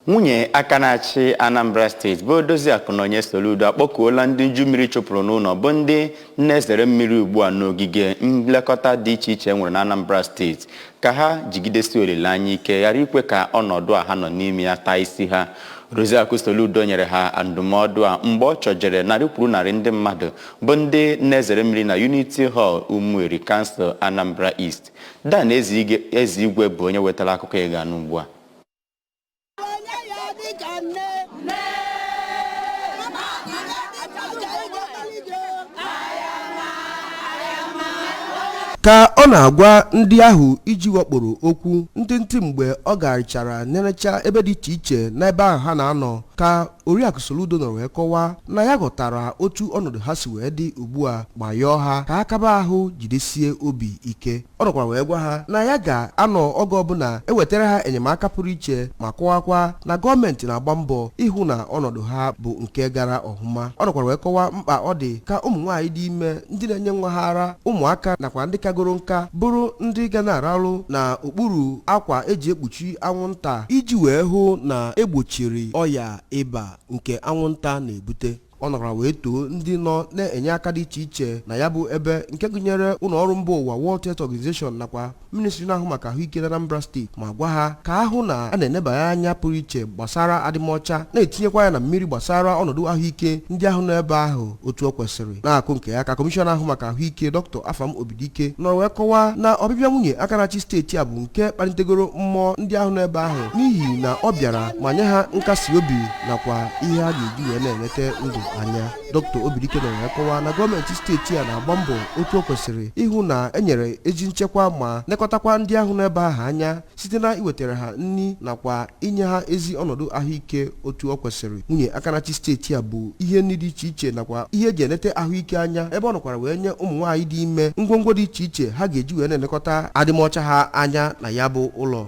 Nwunye aka na-achị Anambra Steeti bụ Odoziakụ Nonye Soludo akpọkuola ndị nju mmiri chụpụrụ n'ụlọ bụ ndị na-ezere mmiri ugbu a n'ogige nlekọta dị iche iche e nwere na Anambra Steeti ka ha jigidesie olileanya ike, ghara ikwe ka ọnọdụ a ha nọ n'ime ya taa isi ha. Odoziakụ Soludo nyere ha ndụmọdụ a mgbe ọ chọjere narị kwuru narị ndị mmadụ bụ ndị na-ezere mmiri na Unity Hall, Umueri Council, Anambra East. Dan Ezeigwe bụ onye wetara akụkọ ị ga-anụ ugbu a. Ka ọ na-agwa ndị ahụ iji wakporo okwu ntịntị mgbe ọ gagharịchara nerecha ebe dị iche iche n'ebe ahụ ha na-anọ, ka Oriakụ Soludo nọrọ wee kọwaa na ya ghọtara otu ọnọdụ ha si wee dị ugbu a, ma yọọ ha ka ha kaba ahụ jidesie obi ike. Ọ nọkwara wee gwa ha na ya ga-anọ oge ọbụla ewetara ha enyemaka pụrụ iche, ma kọwakwa na gọọmenti na-agba mbọ ịhụ na ọnọdụ ha bụ nke gara ọhụma. Ọ nọkwara wee kọwaa mkpa ọ dị ka ụmụ nwaanyị dị ime, ndị na-enye nwa ha ara, ụmụaka nakwa ndị kagoro nka bụrụ ndị ga na-aralụ na okpuru akwa eji ekpuchi anwụnta iji wee hụ na egbochiri ọya ịba nke anwụnta na-ebute. Ọ nọkwara wee too ndị nọ na-enye aka dị iche iche na ya bụ ebe, nke gụnyere ụlọ ọrụ mba ụwa World Health Organization nakwa ministri na-ahụ maka ahụike na Anambra Steeti, ma gwa ha ka ahụ na a na-enebanye anya pụrụ iche gbasara adịmọcha, na-etinyekwa ya na mmiri gbasara ọnọdụ ahụike ndị ahụ nọ ebe ahụ otu o kwesịrị. Na-akụ nke ya ka kọmishọna ahụ maka ahụike, Dr. Afam Obidike, nọrọ wee kọwaa na ọbịbịa nwunye aka na-achị steeti a bụ nke kpalitegoro mmụọ ndị ahụ nọ ebe ahụ, n'ihi na ọ bịara ma nye ha nkasi obi nakwa ihe a ga-eji wee na-enete ndụ anya. Dr. Obidike nọrọ wee kọwaa na gọọmenti steeti a na-agba mbọ otu o kwesịrị ịhụ na enyere ezi nchekwa ma nekọtakwa ndị ahụ n'ebe ahụ anya site na iwetara ha nri nakwa inye ha ezi ọnọdụ ahụike otu o kwesịrị. Nwunye aka na-achị steeti a bụ ihe nri dị iche iche nakwa ihe eji enete ahụike anya, ebe ọ nọkwara wee nye ụmụ nwaanyị dị ime ngwongwo dị iche iche ha ga-eji wee na-elekọta adịmọcha ha anya na ya bụ ụlọ.